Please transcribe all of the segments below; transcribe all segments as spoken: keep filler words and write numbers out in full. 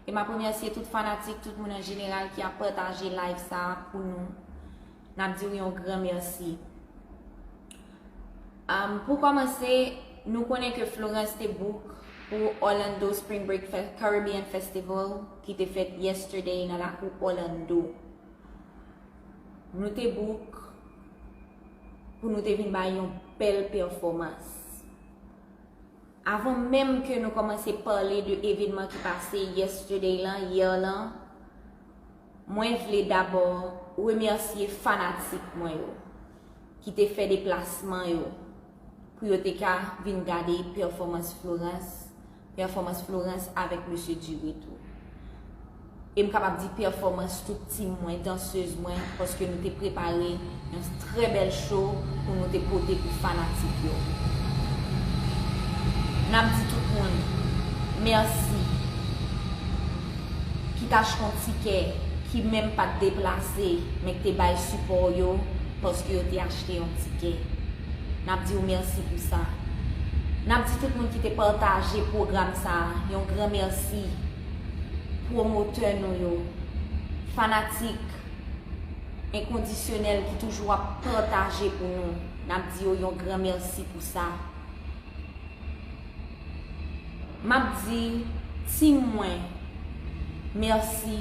E m ap remèsye tout fanatik, tout moun an jeneral ki ap pataje live sa a pou nou. N ap di w yon gran mèsi. Um, pou kòmanse, nou konnen ke Florence te book pou Orlando Spring Break Fe- Caribbean Festival ki te fèt yesterday nan lakou Orlando. Nou te book pou nou te vin bay yon bèl pèfòmans. Avan menm ke nou kòmanse pale de evenman ki pase yesterday lan, yè lan, mwen vle dabò remèsye fanatik mwen yo ki te fè deplasman yo pou yo te ka vin gade pèfòmans Florence, pèfòmans Florence avèk Mesye Dure tou. E m kapab di pèfòmans tout team mwen, dansez mwen, paske nou te prepare yon trè bèl show pou nou te pote pou fanatik yo. N ap di tout moun mèsi ki t achte yon tikè, ki menm pa t deplase, men ki te bay sipò yo paske yo te achte yon tikè. N ap di w mèsi pou sa. N ap di tout moun ki te pataje pwogram sa a yon gran mèsi. Pwomotè nou yo, fanatik enkondisyonèl ki toujou ap pataje pou nou, n ap di yo yon gran mèsi pou sa. M ap di team mwen mèsi.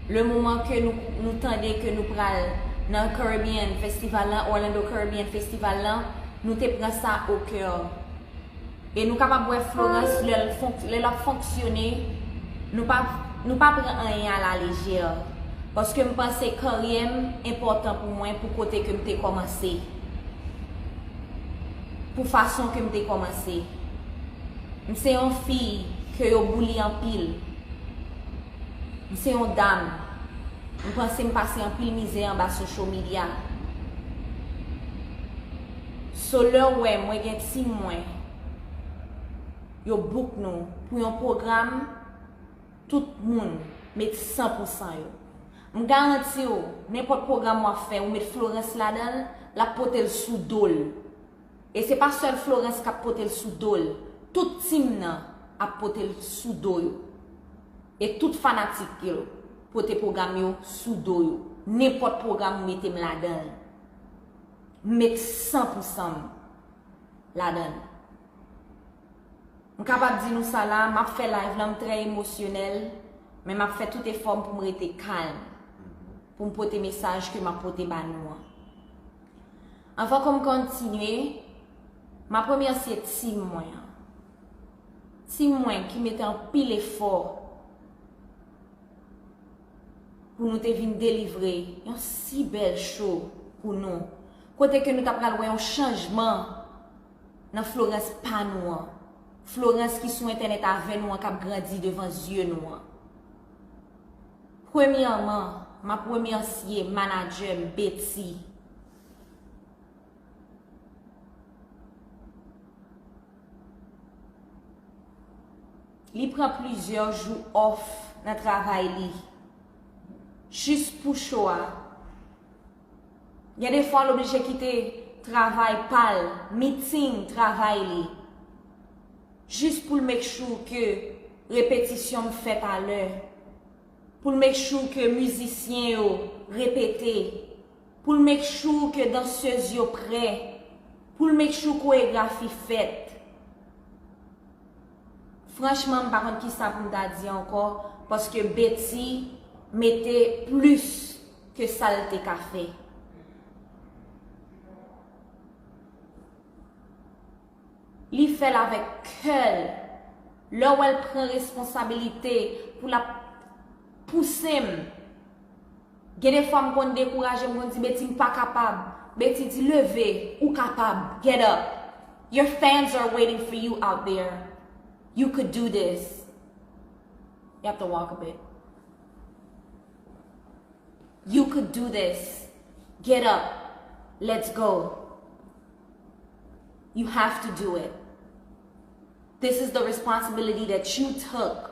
Le moman ke nou, nou tande ke nou pral nan Caribbean Festival lan, Orlando Caribbean Festival lan, nou te pran sa o kè. E nou kapab wè Florence lè l fonk- lè l ap fonksyone, nou pa, nou pa pran anyen a la lejè. Paske m panse karyè m enpòtan pou mwen, pou kote ke m te kòmanse, pou fason ke m te kòmanse. M se yon fi ke yo bouli anpil. M se yon dam. M panse m pase anpil mizè anba social media. So lè w wè mwen gen team mwen, yo book nou pou yon pwogram, tout moun met san pou san yo. M garanti w, nenpòt pwogram w ap fè, ou met Florence ladan l, l ap pote l sou do l. E se pa sèl Florence k ap pote l sou do l. Tout team nan ap pote l sou do yo. E tout fanatik yo pote pwogram yo sou do yo. Nenpòt pwogram ou mete m ladan l. M met san pou san m ladan l. M kapab di nou sa la, m ap fè live lan, m trè emosyonèl, men m ap fè tout efò m pou m rete kalm, pou m pote mesaj ke m ap pote ba nou an. Anvan ke m kontinye, m ap remèsye team mwen an. Team mwen ki mete anpil efò pou nou te vin delivre yon si bèl show pou nou, kote ke nou ta pral wè yon chanjman nan Florence pa nou an, Florence ki sou entènèt avè nou an, k ap grandi devan zye nou an. Premyèman, m ap remèsye manadjè m, Betty. Li pran plizyè jou off nan travay li, jis pou show a. Gen de fwa l oblije kite travay pa l, meeting travay li, jis pou l make sure ke repetisyon m fèt alè, pou l make sure ke mizisyen yo repete, pou l make sure ke dansèz yo prè, pou l make sure koregrafi fèt. Franchman, m pa konn kisa pou m ta di ankò, paske Betty mete plis ke sa l te ka fè. Li fè l avèk kè l. Lè w wè l pran responsabilite pou l ap pouse m, gen de fwa m konn dekouraje, m konn di, Betty, m pa kapab. Betty di, leve, ou kapab. Get up. Your fans are waiting for you out there. You could do this. You have to walk a bit. You could do this. Get up. Let's go. You have to do it. This is the responsibility that you took.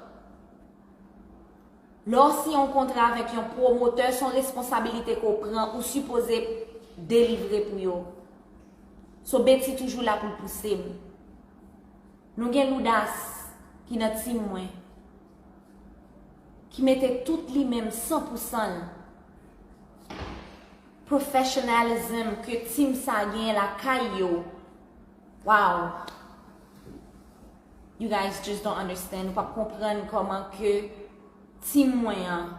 Lè w siyen yon kontra avèk yon pwomotè, se yon responsabilite ke w pran, ou sipoze delivre pou yo. So, Betty toujou la pou l pouse m. Nou gen Loudas ki nan team mwen. ki mete tout li menm san pou san l, professionalism ke team sa genyen lakay yo. Wow. You guys just don't understand. Ou p ap konprann kòman ke team mwen an,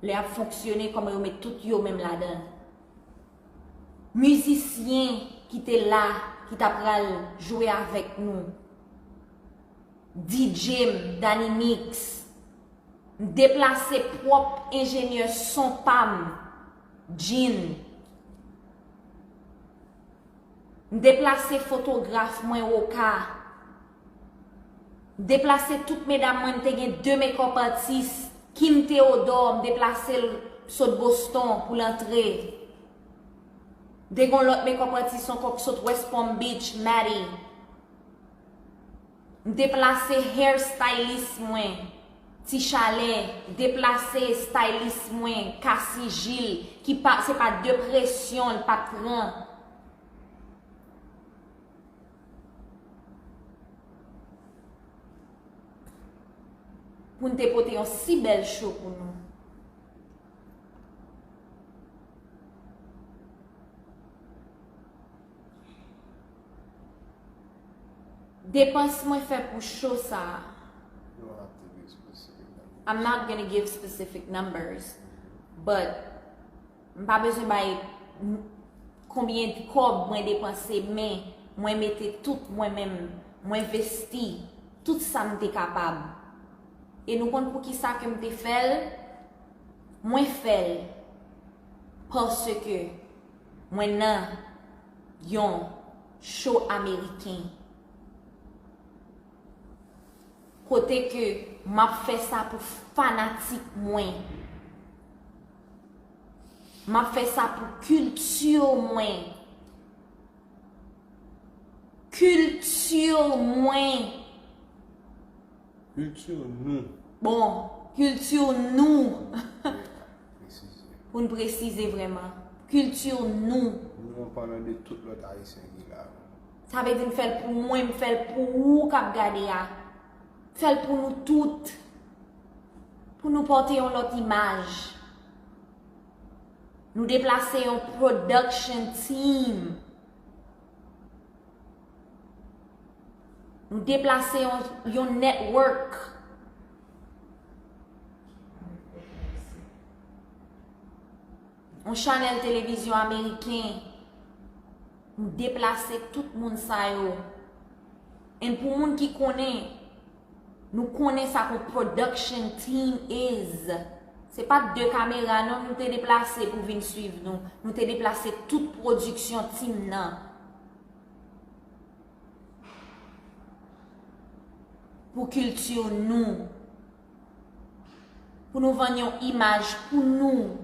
lè ap fonksyone, kòman yo met tout yo menm ladan l. Mizisyen ki te la, ki ta pral jwe avèk nou. D J m, Danny Mix. M deplase pwòp enjenyè son pa m, Jean. M deplase fotograf mwen, Woka. M deplase tout medam mwen, m te gen de makeup artist, Kim Theodore, m deplase l sot Boston pou l antre. M te gen yon lòt makeup artist ankò k sot West Palm Beach, Maddie. M deplase hair stylist mwen, Ti Chalè, deplase stylist mwen, Cassie Gilles, ki pa, se pa depresyon l pa t pran. Pou n te pote yon si bèl show pou nou. Depans mwen fè pou show sa a. You don't have to give specific numbers. I'm not gonna give specific numbers, but m pa bezwen bay n-, konbyen kòb mwen depanse, men mwen mete tout mwen menm, mwen envesti tout sa m te kapab. E nou konn poukisa ke m te fè l? Mwen fè l paske mwen nan yon show ameriken. Kote ke m ap fè sa pou fanatik mwen. M ap fè sa pou kilti mwen. Kilti mwen. Kilti nou. Bon, kilti nou. Presize. Pou n presize vrèman. Kilti nou. Nou an palan de tout lòt Ayisyen ki la. Sa vle di m fè l pou mwen, m fè l pou ou k ap gade a. Fè l pou nou tout. Pou nou pote yon lòt imaj. Nou deplase yon production team. Nou deplase yon, yon network. Yon chanèl televizyon ameriken. Nou deplase tout moun sa yo. And pou moun ki konnen, nou konnen sa k on production team is. Se pa t de kamera non nou te deplase pou vin swiv nou. Nou te deplase tout pwodiksyon team nan. Pou kilti nou. Pou nou vann yon imaj pou nou.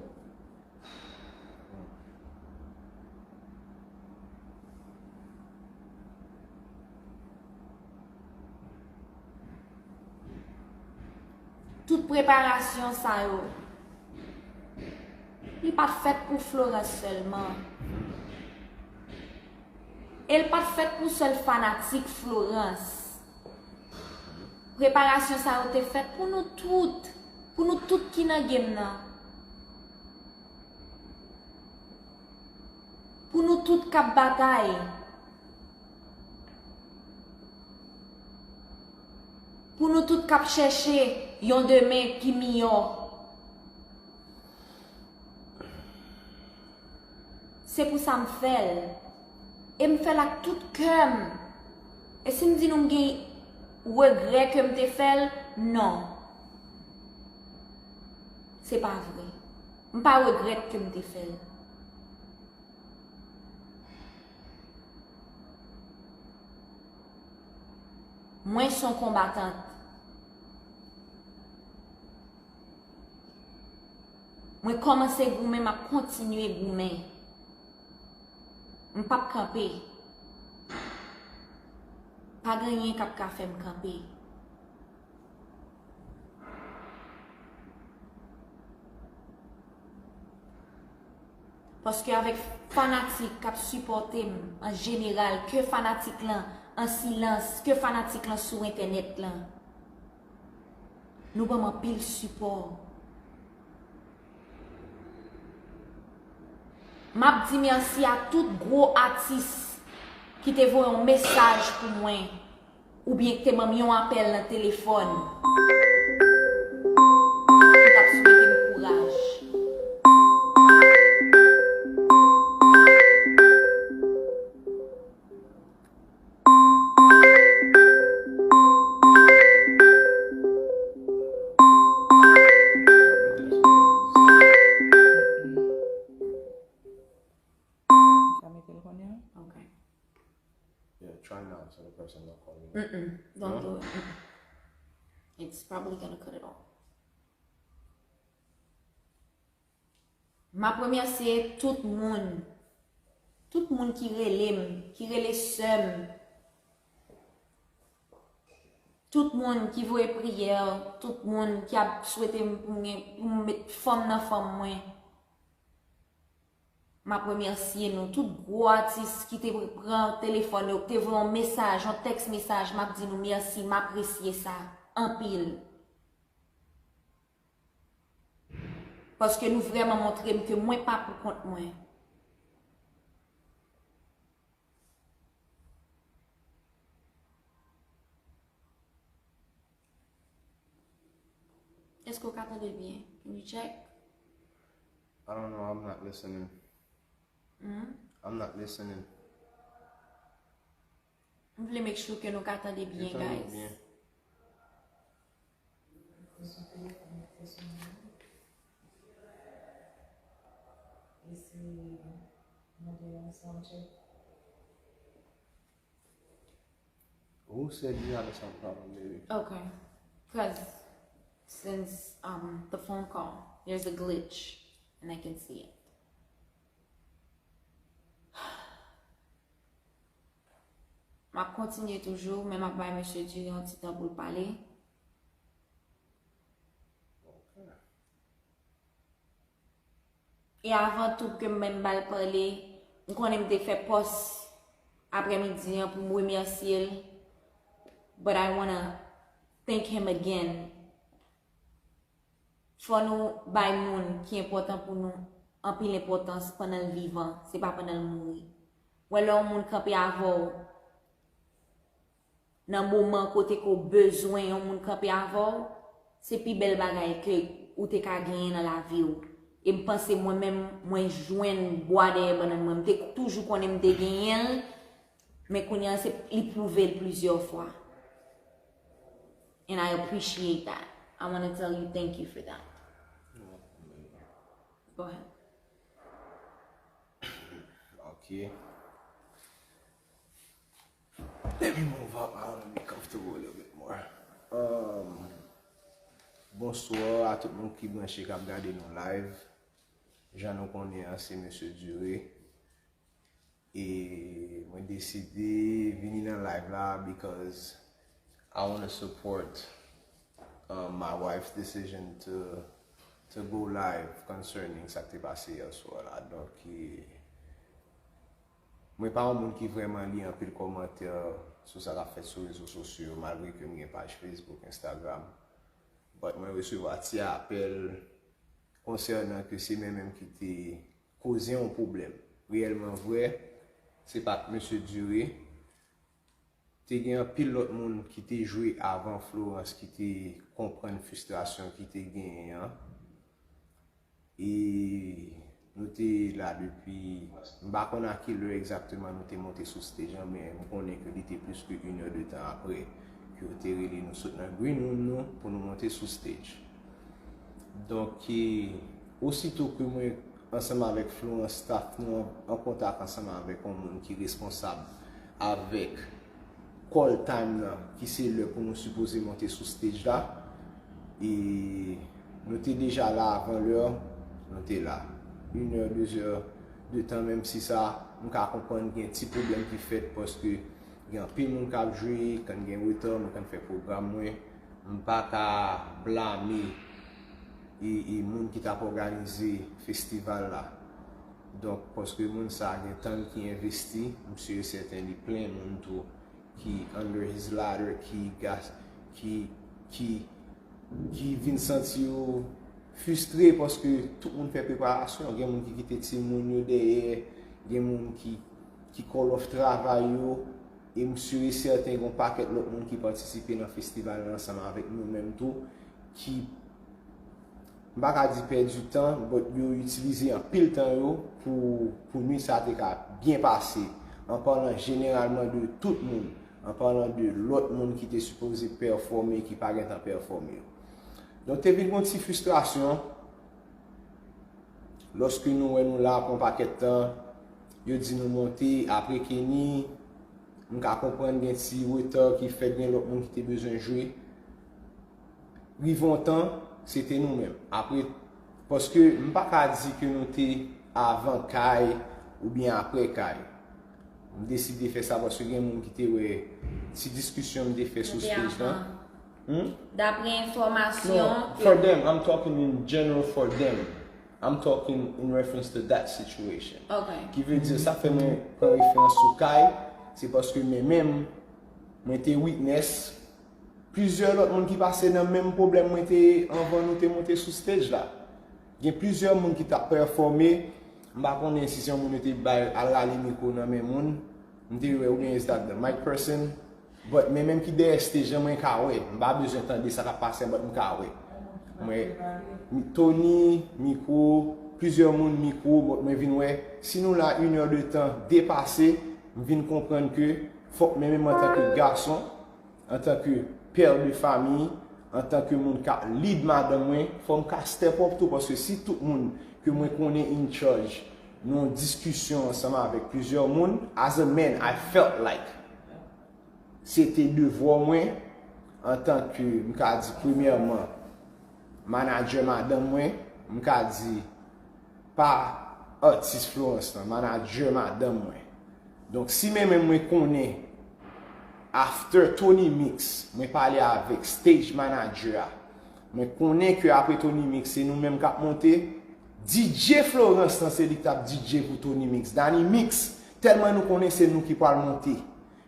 Tout preparasyon sa yo, li pa t fèt pou Florence sèlman. E l pa t fèt pou sèl fanatik Florence. Preparasyon sa yo te fèt pou nou tout, pou nou tout ki nan game nan. Pou nou tout k ap batay. Pou nou tout k ap chèche yon demen ki miyò. Se pou sa m fè l. E m fè l ak tout kè m. E si m di nou m gen regrè ke m te fè l, non. Se pa vre. M pa regrèt ke m te fè l. Mwen se yon konbatant. Mwen kòmanse goumen, m ap kontinye goumen. M p ap kanpe. Pa gen anyen k ap ka fè m kanpe. Paske avèk fanatik k ap sipòte m an jeneral, ke fanatik lan an silans, ke fanatik lan sou entènèt lan. Nou ban m anpil sipò. M ap di mèsi a tout gwo atis ki te voye yon mesaj pou mwen, oubyen ki te ban m yon apèl nan telefòn, ki t ap swete m kouraj. Sa mete l kounye a? Okay. Yeah, try now so the person not calling you. Mm-mm. Don't do it. Mm-mm. It's probably gonna cut it off. M ap remèsye tout moun. Tout moun ki rele m, ki rele sè m. Tout moun ki voye priyè, tout moun ki ap swete m pou m gen, pou m met fanm nan fanm mwen. M ap remèsye nou, tout gwo atis ki te pran telefòn yo, ki te voye yon mesaj, yon tèks mesaj, m ap di nou mèsi, m apresye sa anpil. Paske nou vrèman montre m ke mwen pa pou kont mwen. Èske w ka tande l byen? Can you check? I don't know, I'm not listening. Hmm? I'm not listening. M vle make sure ke nou ka tande byen, guys. Yo tande byen. Who said you had a sound problem, baby? Okay. Because since um the phone call, there's a glitch and I can see it. M ap kontinye toujou, men m ap bay mesye Diri yon ti tan pou l pale. E avan tou ke m menm ba l pale, m konnen m te fè pòs aprèmidi an pou m remèsye l, but I wanna thank him again. Fò nou bay moun ki enpòtan pou nou anpil enpòtans pandan l vivan, se pa pandan l mouri. Wè lè yon moun kanpe avè w nan moman kote ke w bezwen yon moun kanpe avè w, se pi bèl bagay ke ou te ka genyen nan lavi w. E m panse mwen menm, mwen jwenn bwa dèyè bannann mwen. M te toujou konnen m te genyen l, men kounye a se, li pwouve l plizyè fwa. And I appreciate that. I wanna tell you thank you for that. Go ahead. Ok. Let me move up. I wanna be comfortable a little bit more. Um, bonswa a tout moun ki branche, k ap gade nou live. Jan nou konnen an, se Mesye Diri. E mwen deside vini nan live la because I wanna support um, my wife's decision to to go live concerning sa k te pase yè swa la. Donk, e, mwen pa yon moun ki vrèman li anpil kòmantè sou sa k ap fèt sou rezo sosyo yo, malgre ke m gen paj Facebook, Instagram. But mwen resevwa ti apèl konsènan ke se mwen menm ki te koze yon pwoblèm. Reyèlman vre, se pa t Mesye Diri. Te gen anpil lòt moun ki te jwe avan Florence ki te konprann fristrasyon ki te genyen an. E nou te la depi, m pa konn a ki lè egzakteman nou te monte sou stage lan, men m konnen ke li te plis ke inè de tan apre ke yo te rele nou sot nan green room nou pou nou monte sou stage. Donk, e, osito ke mwen, ansanm avèk Florence, staff nou an, an kontak ansanm avèk yon moun ki responsab avèk call time nan, ki se lè pou nou sipoze monte sou stage la, e nou te deja la avan lè, nou te la. Inè, dezè de tan, menm si sa, m ka konprann gen ti pwoblèm ki fèt, paske gen anpil moun k ap jwe, kan gen reta, mwen kan fè pwogram mwen, m pa ka blame e, e moun ki t ap òganize festival la. Donk, paske moun sa a gen tan l ki envesti, m si e sèten li plen moun tou ki under his ladder, ki gas, ki, ki ki vin santi yo fristre paske tout moun fè preparasyon. Gen moun ki kite timoun yo dèyè, gen moun ki, ki call off travay yo, e m si e sèten gen yon pakèt lòt moun ki patisipe nan festival la ansanm avèk nou menm tou, ki, m pa ka di pèdi tan, but yo itilize anpil tan yo pou, pou nuit sa te ka byen pase, an palan jeneralman de tout moun, an palan de lòt moun ki te sipoze pèfòme, ki pa gentan pèfòme. Donk, te vin gen yon ti fristrasyon lòske nou wè nou la pou yon pakèt tan, yo di nou monte, apre Kenny, m ka konprann gen ti reta ki fèt, gen lòt moun ki te bezwen jwe. Rive yon tan, se te nou menm. Apre, paske m pa ka di ke nou te avan Kay oubyen apre Kay. M deside fè sa paske gen moun ki te wè ti diskisyon m te fè sou stage lan. Hmm? Dapre enfòmasyon No, for them, I'm talking in general for them. I'm talking in reference to that situation. Ok. Ki vle di, sa fè mwen pran referans sou Kay, se paske mwen menm, mwen te witness plizyè lòt moun ki pase nan menm pwoblèm mwen te anvan nou te monte sou stage la. Gen plizyè moun ki t ap pèfòme, m pa konnen si se yon moun yo te bay al rale mikwo nan men moun, m te wè oubyen is that the mic person, but men menm ki dèyè stage lan mwen ka wè, m pa bezwen tande sa k ap pase but m ka wè. Mwen, Tony, mikwo, plizyè moun mikwo, but mwen vin wè, si nou la inè de tan depase, m vin konprann ke fòk mwen menm antanke gason, antanke pè de fami, antanke moun k ap lead madanm mwen, fò m ka step up tou, paske si tout moun ke mwen konnen in charge nan yon diskisyon ansanm avèk plizyè moun, as a man, I felt like se te devwa mwen, antanke, m ka di, premyèman, manadjè madanm mwen, m ka di, pa atis Florence lan, manadjè madanm mwen. Donk, si men menm mwen konnen, after Tony Mix, mwen pale avèk stage manager a, mwen konnen ke apre Tony Mix, se nou menm k ap monte, D J Florence lan se li k t ap D J pou Tony Mix. Danny Mix, tèlman nou konnen se nou ki pral monte.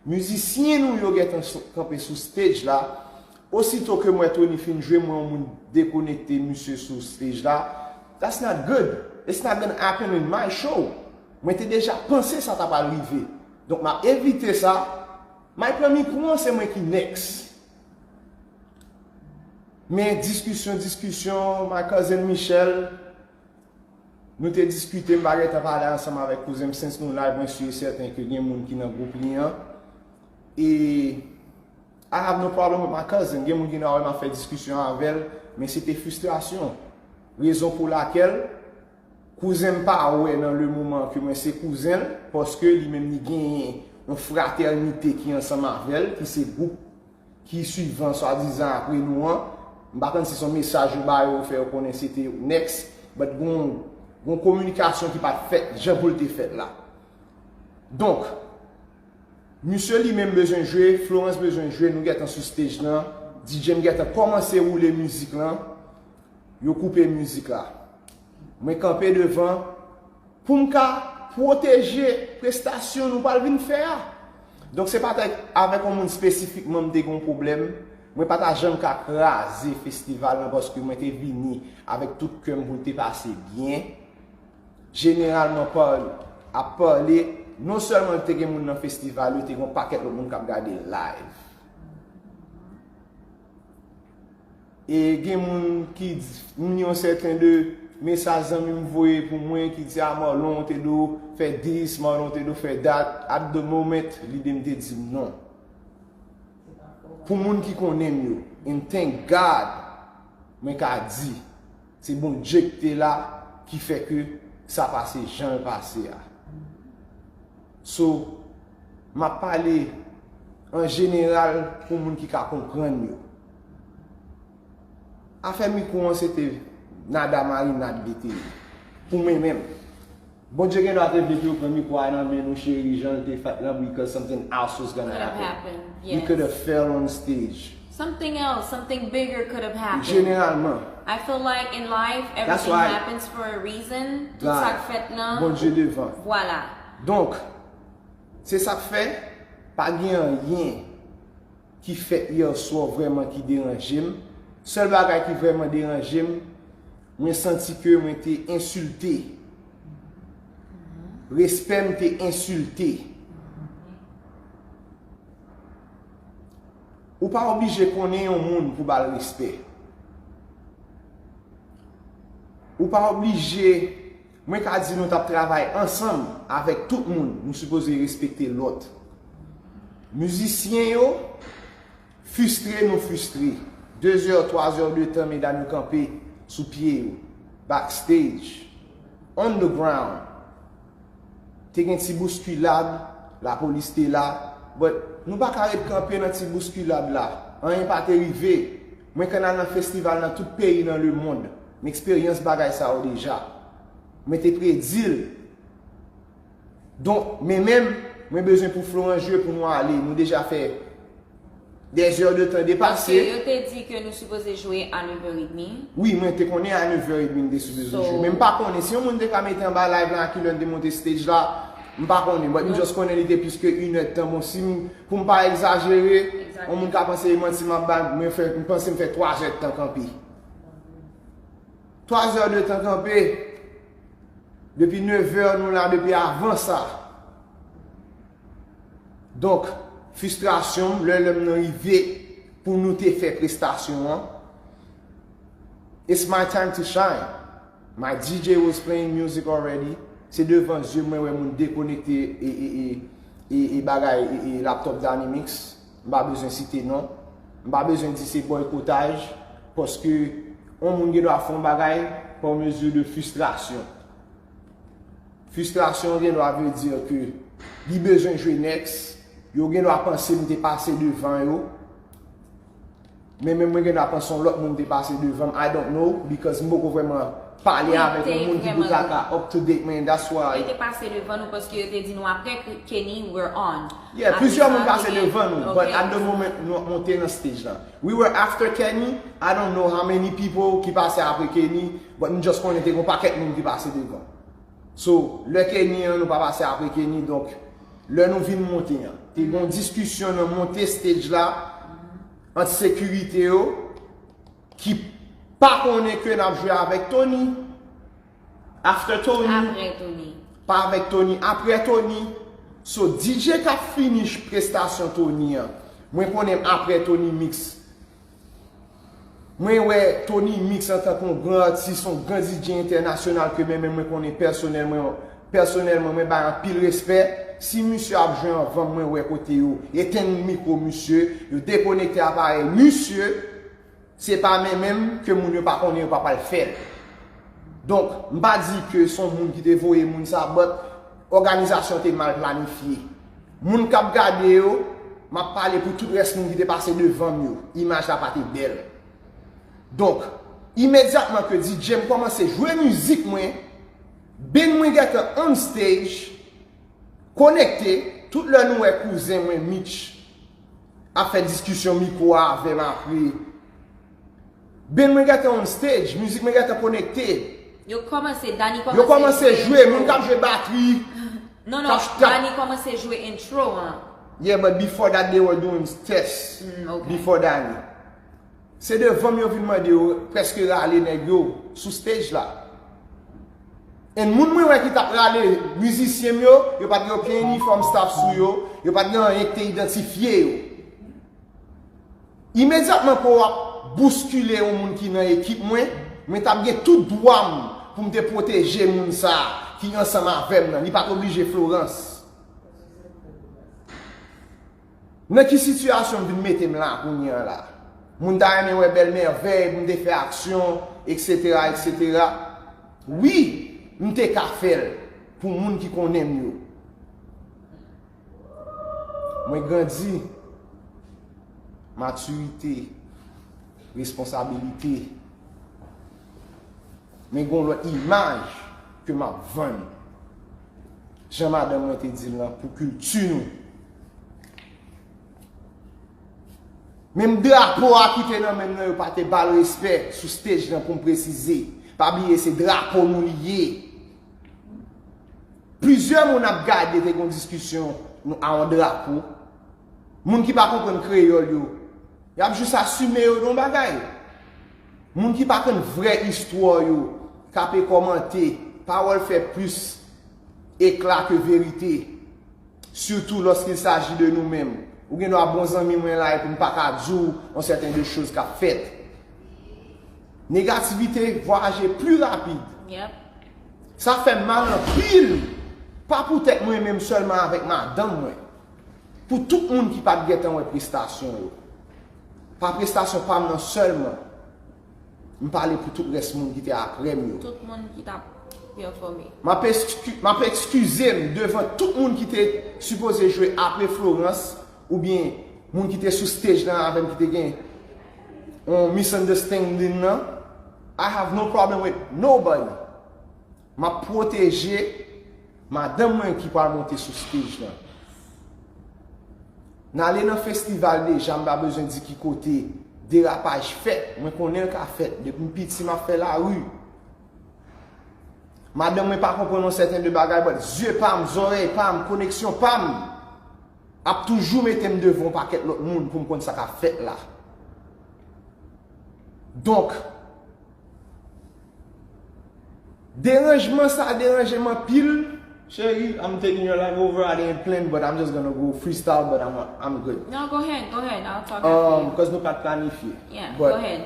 Mizisyen nou yo gentan kanpe sou stage la. Osito ke m wè Tony fin jwe, m wè yon moun dekonekte misye sou stage la. That's not good. It's not gonna happen in my show. Mwen te deja panse sa ta pral rive. Donk, m ap evite sa. Mike pran mikwo an, se mwen ki next. Men diskisyon, diskisyon, my cousin Michel, nou te diskite, m pa gentan pale ansanm avèk kouzen m, since nou live, mwen si e sèten ke gen moun ki nan gwoup li an. E I have no problem with my cousin. Gen moun ki nan wè m ap fè diskisyon avè l, men se te fristrasyon. Rezon pou lakèl, kouzen m pa wè nan le moman ke mwen se kouzen l, paske li menm li genyen yon fratènite ki ansanm avè l, ki se gwoup ki swivan swadizan apre nou an. M pa konn si se yon mesaj ou ba yo, ou fè yo konnen se te next, but gon, gon kominikasyon ki pa t fèt jan pou l te fèt la. Donk, misye li menm bezwen jwe, Florence bezwen jwe, nou gentan sou stage lan, D J m gentan kòmanse woule mizik lan, yo koupe mizik la. Mwen kanpe devan pou m ka pwoteje prestasyon nou pral vin fè a. Donk, se pa t avèk yon moun espesifikman m te gen yon pwoblèm. Mwen pa ta janm ka kraze festival lan paske mwen te vini avèk tout kè m pou l te pase byen. Jeneralman, pa ap pale, non sèlman te gen moun nan festival yo, te gen yon pakèt lòt moun k ap gade live. E gen moun ki di, m li yon sèten de mesaj zanmi m voye pou mwen ki di, a, Marlon te do fè this, Marlon te do fè that. At the moment, lide m te di m non. Pou moun ki konnen m yo, and thank God, mwen ka di, se Bondye ki te la ki fè ke sa pase jan l pase a. So, m ap pale an jeneral pou moun ki ka konprann yo. Afè mikwo an se te nada marinad li te ye. Pou mwen menm. Bondye gen dwa te vle pou yo pran mikwo a nan men nou cheri jan l te fèt lan because something else was gonna Could have happen. happened. We Yes. Could have fell on stage. Something else, something bigger could have happened. Jeneralman. I feel like in life, That's everything why- happens for a reason. Tout Right. sa k fèt nan. Bondye devan. Vwala. Donk, se sa k fè, pa gen anyen ki fèt yè swa vrèman ki deranje m. Sèl bagay ki vrèman deranje m, mwen santi ke mwen te ensilte. Respè m te ensilte. Ou pa oblije konnen yon moun pou ba l respè. Ou pa oblije, mwen ka di nou t ap travay ansanm avèk tout moun, nou sipoze respekte lòt. Mizisyen yo, fristre nou fristre. De zè, twa zè de tan, medam yo kanpe sou pye yo. Backstage. On the ground. Te gen ti bouskilad, lapolis te la. But nou pa ka ret kanpe nan ti bouskilad la. Anyen pa te rive. Mwen konn al nan festival nan tout peyi nan lemond. M eksperyans bagay sa yo deja. Mwen te predi l. Donk, men menm, mwen bezwen pou Florent jwe pou nou ale. Nou deja fè dè zè de tan depase. Paske yo te di ke nou sipoze jwe a nèv è edmi. Wi, mwen te konnen a nèv è edmi n te sipoze jwe. Men m pa konnen si yon moun te ka mete anba live la a kilè n te monte stage la. M pa konnen, but m just konnen li te plis ke inèdtan. Bon, si m, pou m pa egzajere, yon moun ka panse e manti m ap bay, mwen fè, m panse m fè twa zè de tan kanpe. Twa zè de tan kanpe. Depi nèv è nou la, depi avan sa. Donk, fristrasyon m, lè lè m nan rive pou nou te fè prestasyon an. It's my time to shine. My D J was playing music already. Se devan zye mwen wè moun dekonekte e, e, e, e, e bagay e, e laptop Danimix. M pa bezwen site non. M pa bezwen di se bòykotaj. Paske yon moun gen dwa fè yon bagay pa mezi de fristrasyon. Fristrasyon gen dwa vle di ke li bezwen jwe next. Yo gen dwa panse m te pase devan yo. Men menm mwen gen dwa panse yon lòt moun te pase devan m. I don't know, because m poko vrèman pale avèk yon moun ki pou ta ka up to date mwen, that's why. Yo te pase devan nou paske yo te di nou apre Kenny we're on. Yeah, plizyè moun pase devan nou, but at the moment nou ap monte nan stage la. We were after Kenny, I don't know how many people ki pase apre Kenny, but m just konnen te gen yon pakèt moun ki pase devan. So, lè Kenny an, nou pa pase apre Kenny, donk, lè nou vin monte an, te gen yon diskisyon nan monte stage la ant sekirite yo ki pa konnen ke n ap jwe avèk Tony, after Tony, pa avèk Tony, apre Tony. So, D J k ap finish prestasyon Tony an, mwen konnen m apre Tony Mix. Mwen wè Tony Mix antanke yon gran atis, yon gran D J entènasyonal ke men menm mwen konnen pèsonèlman, pèsonèlman mwen bay anpil respè. Si misye ap jwe anvan m, mwen wè kote yo etenn mikwo misye, yo dekonekte aparèy misye, se pa men menm ke moun yo pa konnen yo pa pral fè l. Donk, m pa di ke se yon moun ki te voye moun sa, but òganizasyon te mal planifye. Moun k ap gade yo, m ap pale pou tout rès moun ki te pase devan m yo, imaj la pa te bèl. Donk, imedyatman ke D J m kòmanse jwe mizik mwen, band mwen gentan on stage, konekte, tout lè nou wè kouzen mwen Mitch ap fè diskisyon mikwo a avè m apre. Band mwen gentan on stage, mizik mwen gentan konekte. Yo kòmanse, Danny kòmanse jwe, moun k ap jwe batri. Non, non, Danny kòmanse jwe intro an. Yeah, but before that they were doing test. Mm, okay. Before Danny. Se devan m yo vin mande yo prèske rale nèg yo sou stage la. And moun mwen wè ki t ap rale mizisyen m yo, yo pa t gen okenn inifòm staff sou yo, yo pa t gen anyen ki te idantifye yo. Imedyatman ke w ap bouskile yon moun ki nan ekip mwen, mwen t ap gen tout dwa m pou m te pwoteje moun sa a ki ansanm avè m nan. Li pa t oblije Florence. Nan ki sitiyasyon m vin mete m la kounye a la? Moun ta renmen wè bèl mèvèy, pou m te fè aksyon, etsetera, etsetera. Wi, m te ka fè l pou moun ki konnen m yo. Mwen grandi, matirite, responsabilite. Men gen yon lòt imaj ke m ap vann. Jan madanm mwen te di l lan, pou kilti nou. Menm drapo a ki te nan men m nan, yo pa te ba l respè sou stage lan, pou m presize. Pa bliye, se drapo nou li ye. Plizyè moun ap gade, te gen yon diskisyon a yon drapo. Moun ki pa konprann kreyòl yo, y ap jis asime yo nan yon bagay. Moun ki pa konn vrè istwa yo, k ape kòmante, pawòl fè plis ekla ke verite, surtout lorsqu'il s'agit de nou menm. Ou gen dwa bon zanmi mwen la epi m pa ka di w yon sèten de choz k ap fèt. Negativite vwayaje pli rapid. Sa fè m mal anpil, pa poutèt mwen menm sèlman avèk madanm mwen, pou tout moun ki pa t gentan wè prestasyon yo. Pa prestasyon pa m nan sèlman, m pale pou tout rès moun ki te apre m yo. Tout moun ki t ap pèfòme. M ap eski- m ap eskize m devan tout moun ki te sipoze jwe apre Florence, oubyen moun ki te sou stage lan avè m ki te gen yon misunderstanding nan. I have no problem with nobody. M ap pwoteje madanm mwen ki pral monte sou stage lan. N ale nan festival deja, m pa bezwen di ki kote derapaj fèt, mwen konnen l ka fèt. Depi m piti, m ap fè lari. Madanm mwen pa konprann yon sèten de bagay, but zye pa m, zòrèy pa m, koneksyon pa m ap toujou mete m devan yon pakèt lòt moun pou m konn sa k ap fèt la. Donk, deranjman sa deranje m anpil. Cheri, I'm taking your life over. I didn't plan, but I'm just gonna go freestyle, but I'm, I'm good. No, go ahead, go ahead. I'll talk Um, after you. Cause nou pa t planifye. Yeah, But go ahead.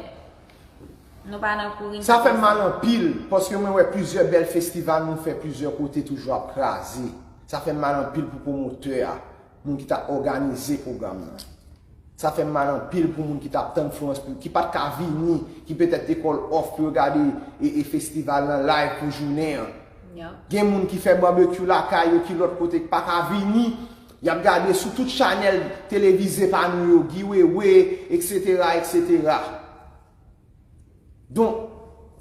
Nou pa nan kouri. Sa fè m mal anpil, paske mwen wè plizyè bèl festival nou fè plizyè kote toujou ap kraze. Sa fè m mal anpil pou pwomotè a, moun ki t ap òganize pwogram nan. Sa fè m mal anpil pou moun ki t ap tann Florence, pou- ki pa t ka vini, ki petèt te call off pou yo gade e, e festival nan live pou jounen an. Gen moun ki fè barbecue lakay yo ki lòt kote ki pa ka vini, y ap gade sou tout chanèl televize pa nou yo, Guy Wewe, et cetera, et cetera. Donk,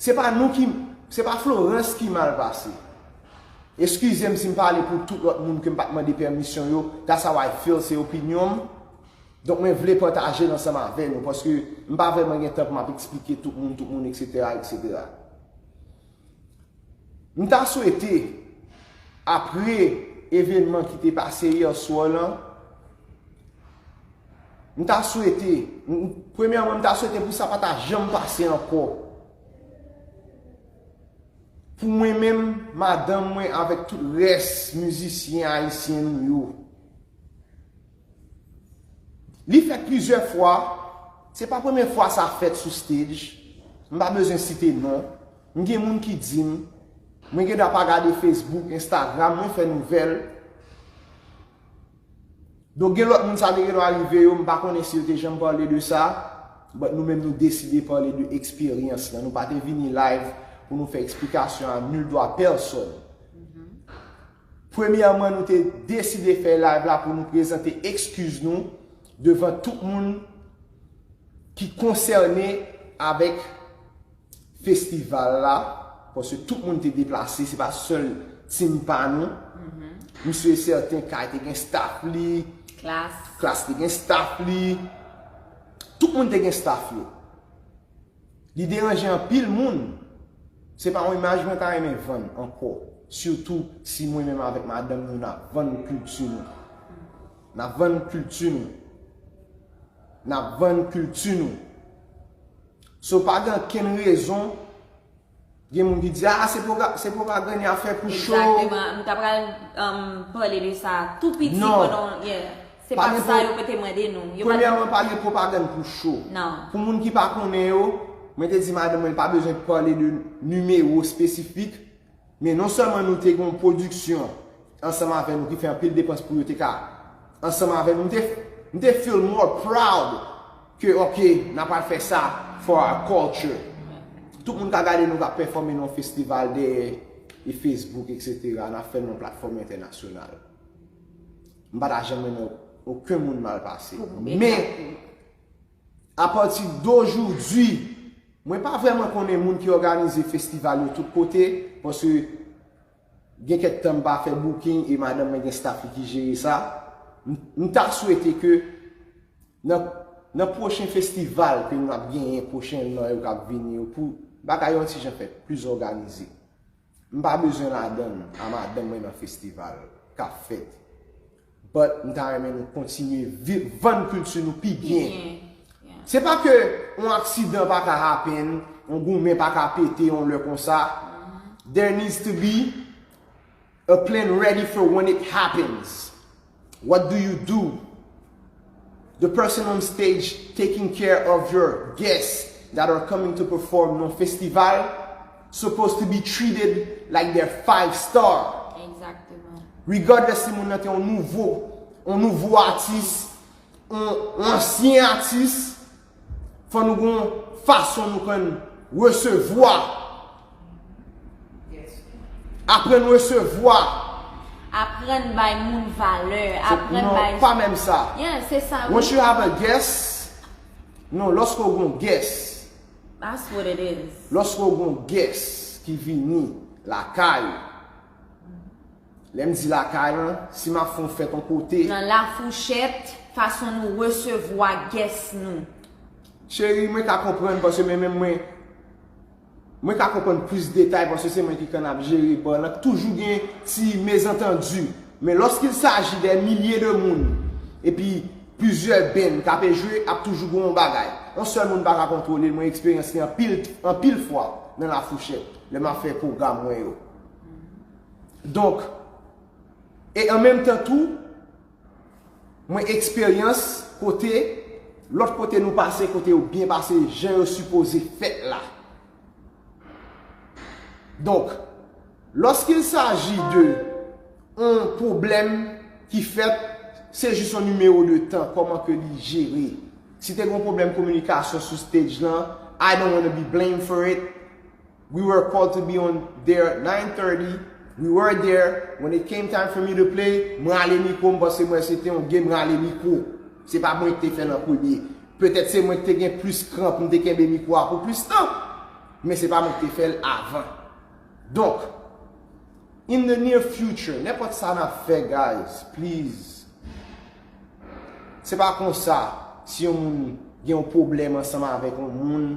se pa nou ki, se pa Florence ki mal pase. Eskize m si m pale pou tout lòt moun ke m pa t mande pèmisyon yo, that's how I feel, se opinyon m. Donk, mwen vle pataje l ansanm avè nou, paske m pa vrèman gen tan pou m ap eksplike tout moun, tout moun, et cetera, et cetera. M ta swete, apre evènman ki te pase yè swa lan, m ta swete, m- premyèman, m ta swete pou sa pa ta janm pase ankò. Pou mwen menm, madanm mwen avèk tout rès mizisyen ayisyen nou yo. Li fèt plizyè fwa, se pa premye fwa sa fèt sou stage. M pa bezwen site non. M gen moun ki di m, mwen gen dwa pa gade Facebook, Instagram, mwen fè nouvèl. Donk gen lòt moun sa te gen dwa rive yo, m pa konnen si yo te janm pale de sa, but nou menm nou deside pale de eksperyans lan. Nou pa te vini live pou nou fè eksplikasyon à nul droit personne. Premyèman, nou te deside fè live la pou nou prezante ekskiz nou devan tout moun ki konsène avèk festival la, paske tout moun te deplase, se pa sèl team pa nou. M si e sèten, Kay te gen staff li, Klas. Klas te gen staff li, tout moun te gen staff yo. Li deranje anpil moun. Se pa yon imaj mwen ta renmen vann ankò. Sitou si mwen menm avèk madanm nou n ap vann kilti nou. N ap vann kilti nou. N ap vann kilti nou. So pa gen okenn rezon. Gen moun ki di, ah, se pwoga- se pwopagann y ap fè pou show. Egzakteman. M ta pral um, pale de sa tou piti Non. Pandan. Yeah. Se Pa pa gen sa pwo- yo mete mande nou. Yo pa Premyèman, pa gen pwopagann pou show. Non. Pou moun ki pa konnen yo, mwen te di madanm mwen pa bezwen pale de nimewo espesifik, men non sèlman nou te gen yon pwodiksyon ansanm avè nou ki fè anpil depans pou yo te ka ansanm avè nou, m te, m te feel more proud ke, ok, n ap al fè sa for our culture. Tout moun ka gade nou k ap pèfòme nan yon festival dèyè e Facebook, et cetera, n ap fè l nan yon platfòm entènasyonal. M pa ta janm renmen okenn moun mal pase. Pou Men, egzakteman. apati dojoudi, mwen pa vrèman konnen moun ki òganize festival yo tout kote, paske gen kèk tan m pa fè booking e madanm mwen gen staff li ki jere sa. M m ta swete ke nan, nan pwochen festival ke nou ap genyen pwochènman yo k ap vini yo, pou bagay yo yon ti jan fè plis òganize. M pa bezwen ladann a madanm mwen nan festival k ap fèt. But m ta renmen nou kontinye vi- vann kilti nou pi byen. Byen. Yeah. Se pa ke yon aksidan pa ka happen, yon goumen pa ka pete yon lè konsa. There needs to be a plan ready for when it happens. What do you do? The person on stage taking care of your guests that are coming to perform nan festival supposed to be treated like they're five star. Exactement. Regardless si moun nan te yon nouvo, yon nouvo atis, yon, yon ansyen atis, fò nou gon fason nou konn resevwa. Aprann resevwa. Aprann bay moun valè. Aprann Non, bay. Pa menm sa. Yeah, se sa. Once you have a guest, non, lòske w gon guest, That's what it is. Lòske w gon guest ki vini lakay ou, lè m di lakay lan, si m ap fè yon fèt yon kote, Nan lafouchèt, fason nou resevwa guest nou. Cheri, mwen ka konprann paske mwen menm mwen, mwen ka konprann plis detay paske se mwen ki konn ap jere bar lan. Toujou gen ti mezantandi. Men lorsqu'il s'agit des milliers de moun, epi plizyè band k ape jwe, ap toujou gen yon bagay. Yon sèl moun pa ka kontwole l, mwen eksperyans li anpil, anpil fwa nan lafouchèt, lè m ap fè pwogram mwen yo. Donk, e an menm tan tou, mwen eksperyans kote, lòt kote nou pase, kote yo byen pase, jan yo sipoze fèt la. Donk, lorsqu'il s'agit de yon pwoblèm ki fèt, se jis yon nimewo de tan, kòman ke li jere. Si te gen yon pwoblèm kominikasyon sou stage lan, I don't wanna be blamed for it. We were called to be on there nine thirty. We were there. When it came time for me to play, mwen rale mikwo m paske mwen se te yon game rale mikwo. Se pa mwen ki te fè l an premye. Petèt se mwen ki te gen plis kran pou m te kenbe mikwo a pou plis tan. Men se pa mwen ki te fè l avan. Donk, in the near future, nenpòt sa n ap fè, guys, please. Se pa konsa, si yon moun gen yon pwoblèm ansanm avèk yon moun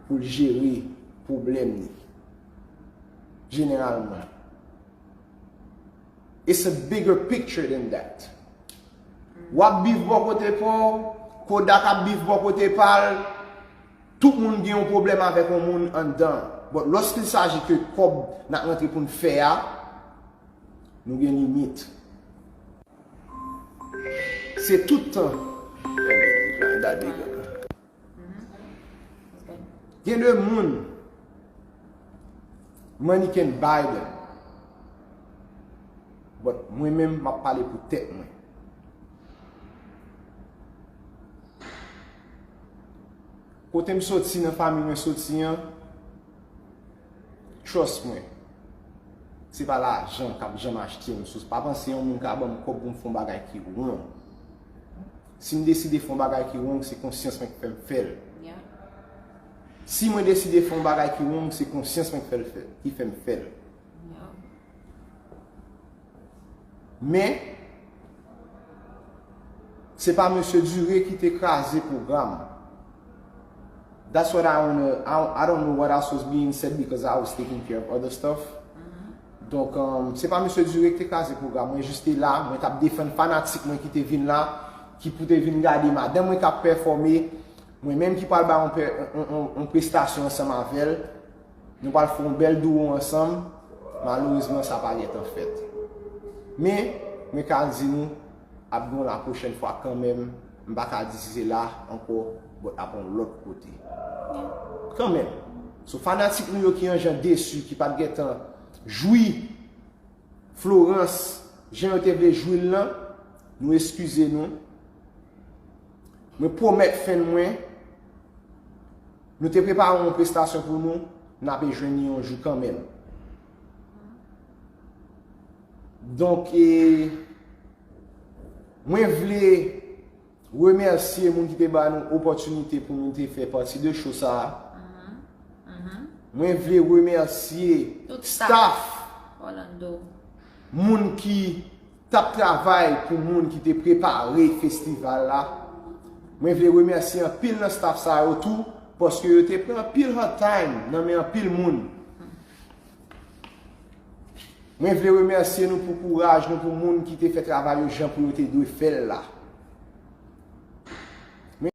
pou l jere pwoblèm li. Jeneralman. It's a bigger picture than that. W ap beef bò kote pa w, Kodak ap beef bò kote pa l, tout moun gen yon pwoblèm avèk yon moun anndan. But lorsqu'il s'agit ke kòb n ap rantre pou n fè a, nou gen limit. Se tout tan. Gen de moun, money can buy them. But mwen menm, m ap pale pou tèt mwen. Kote m soti, nan fanmi mwen soti an, trust mwen, se pa lajan k ap janm achte m. So, pa panse yon moun ka ban m kòb pou m fè yon bagay ki wrong. Si m deside fè yon bagay ki wrong, se konsyans mwen ki fè m fè l. Yeah. Si mwen deside fè yon bagay ki wrong, se konsyans mwen ki fè l fè, ki fè m fè l. Yeah. Men, se pa mesye Dure ki te kraze pwogram. That's what I wanna, I, I don't know what else was being said because I was taking care of other stuff. Donk, um, se pa mesye Dure ki te kraze pwogram. Mwen jis te la, mwen t ap defann fanatik mwen ki te vin la, ki pou te vin gade madanm mwen k ap pèfòme, mwen menm ki pral bay yon, pè- yon, yon, yon prestasyon ansanm avè l. Nou pral fè yon bèl duo ansanm. Malerezman, sa pa gentan fèt. Men, mwen ka di nou, ap gen yon la pwochèn fwa kanmenm. M pa ka di si se la ankò, but ap yon lòt kote. Kanmenm. So, fanatik nou yo ki yon jan desi, ki pa t gentan jwi Florence, jan yo te vle jwi l lan, nou eskize nou. Mwen pwomèt fan mwen, nou te prepare yon prestasyon pou nou, n ape jwenn li yon jou kanmenm. Donk, e, mwen vle remèsye moun ki te ba nou opòtinite pou nou te fè pati de show sa a. Mwen vle remèsye Tout staff, staff. Orlando. Moun ki t ap travay pou moun ki te prepare festival la. Mwen vle remèsye anpil nan staff sa yo tou, paske yo te pran anpil hard time nan men anpil moun. Mwen vle remèsye nou pou kouraj nou, pou moun ki te fè travay yo jan pou yo te dwe fè l la.